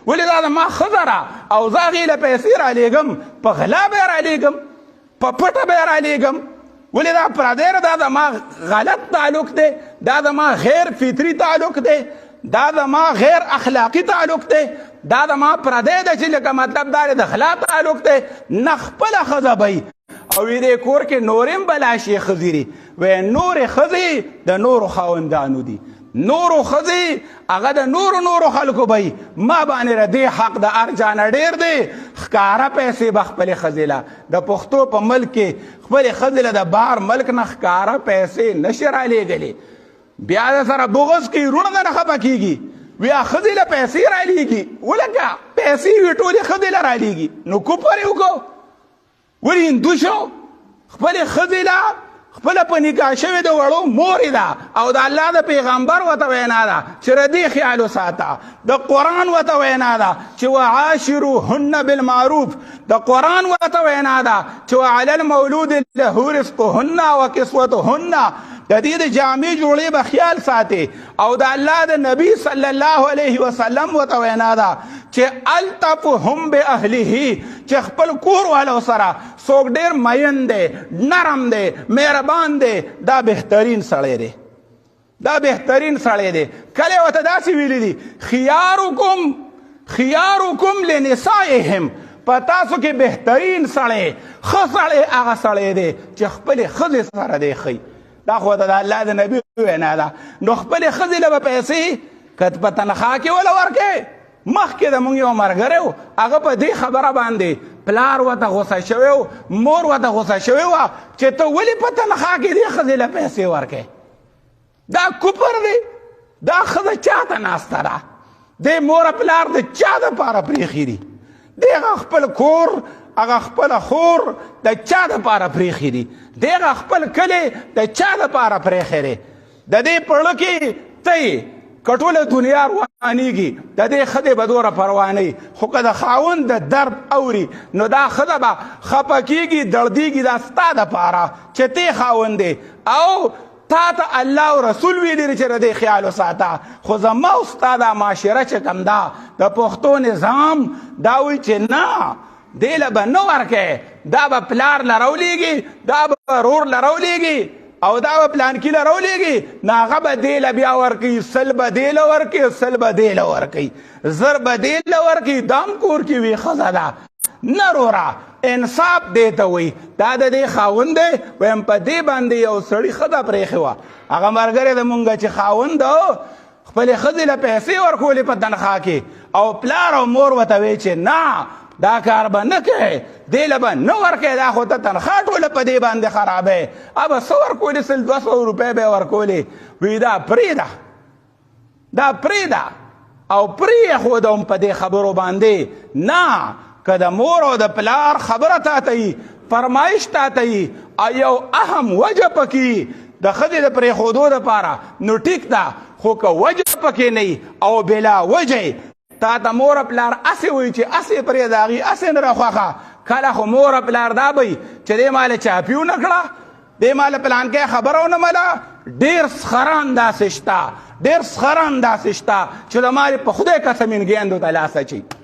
ولې دا د ما ښځه را او زه هغې له پیسې رالیږم، په غلا به یې رالیږم، په پټه به یې رالیږم. ولې دا پردی دا د ما غلط تعلق دی، دا د ما غیر فطري تعلق دی، دا د ما غیر اخلاقي تعلق دی، دا د ما پردی دی چې لکه مطلب دا د غلا تعلق دی. نه خپله ښځه به وي او دې کور کې نورې هم بلا شي ښځې دي. وایي نورې ښځې د نورو خاوندانو دي، نورو ښځې هغه د نورو نورو خلکو به وي، ما باندې د دې حق د هر چا نه ډېر دی. ښکاره پیسې به خپلې ښځې له د پښتو په ملک کې خپلې ښځې له د بار ملک نه ښکاره پیسې نشي رالیږلې. بیا د سره بغض کوي، وروڼه د نه خفه کېږي، بیا ښځې له پیسې رالیږي، ولکه پیسې وي ټولې ښځې له رالیږي. نو کفر یې وکړو، ولې هندو شو؟ خپلې ښځې له خپله په نکاح شوې د وړو مور یې ده او د الله د پیغمبر ورته وینا ده چې د دې خیال وساته، د قرآن ورته وینا ده چې وعاشروهن بالمعروف، د قرآن ورته وینا ده چې وعلی المولود له رزقهن وکسوتهن، د دې د جامې جوړې به خیال ساتي. او د الله د نبی صلی الله علیه وسلم ورته وینا ده چې الطفهم باهله، چې خپل کور والو سره څوک ډېر مین دی، نرم دی، مهربان دی، دا بهترین سړی دی، دا بهترین سړی دی. کله ورته داسې ویلي دي خیارکم خیارکم لنسائهم، په تاسو کې بهترین سړی، ښه سړی هغه سړی دی چې خپلې ښځې سره دی ښي. دا خو د الله د نبی وینا ده. نو خپلې ښځې له به پیسې که په تنخوا کې وله ورکې. مخکې د مونږ یو ملګری و، هغه په دې خبره باندې پلار ورته غوسه شوی و، مور ورته غوسه شوې وه چې ته ولې په تنخوا کې دې ښځې له پیسې ورکې؟ دا کفر دی. دا ښځه چاته ناسته ده؟ دې مور پلار د چا دپاره پرېښي دي؟ دې هغه خپل کور، هغه خپله خور د چا دپاره پرېښي دي؟ دې هغه خپل کلی د چا دپاره پرېښی دی؟ د دې په زړه کې ته یې که ټوله دنیا روانېږي د دې ښځې به دومره پروا نه وي، خو که د خاوند د درد اوري نو دا ښځه به خفه کېږي، دردېږي. دا ستا دپاره چې تی خاوند دی او تا ته الله او رسول ویلي دي چې د دې خیال وساته. خو زما او ستا دا معاشره چې کوم ده، د پښتو نظام دا وایي چې نه، دې له به نه ورکې، دا به پلار له راولېږي، دا به ورور له راولېږي او دا به پلانکي له راولېږي، نو هغه به دې له بیا ورکوي، 100 به دې له ورکوي، 100 به دې له ورکوي، 1000 به دې له ورکوي. دا هم کور کې وي ښځه ده. نه روره، انصاف دې ته وایي. دا د دې خاوند دی. وایم په دې باندې یو سړي ښځه پرېښې وه، هغه ملګری د مونږ چې خاوند خپلې ښځې له پیسې ورکولې په تنخوا کې، او پلار او مور ورته وایي چې نه، دا کار به نه کوې، دې له به نه ورکوې، دا خو ته تنخوا ټوله په دې باندې خرابوې. ابه څه ورکولې؟ 100 200 روپۍ به یې ورکولې. وایي دا پرېږده، دا پرېږده. او پرې یې ښوده هم په دې خبرو باندې. نه، که د مور او د پلار خبره تا ته وي، فرمایش تا ته وي، او یو اهم وجه پکې د ښځې د پرېښودو دپاره، نو ټیک ده. خو که وجه پکې نه وي او بلا وجه تا ته مور پلار هسې وایي چې هسې پرېږده، هغې هسې نه راخوښه. کله خو مور پلار دا به وي چې دې ما له چاپي ونه کړه، دې ما له پلانکی خبره ونه منله. ډېر سخران داسې شته، ډېر سخران داسې شته چې د مالې په خدای قسم انګیندو ته لاس اچوي.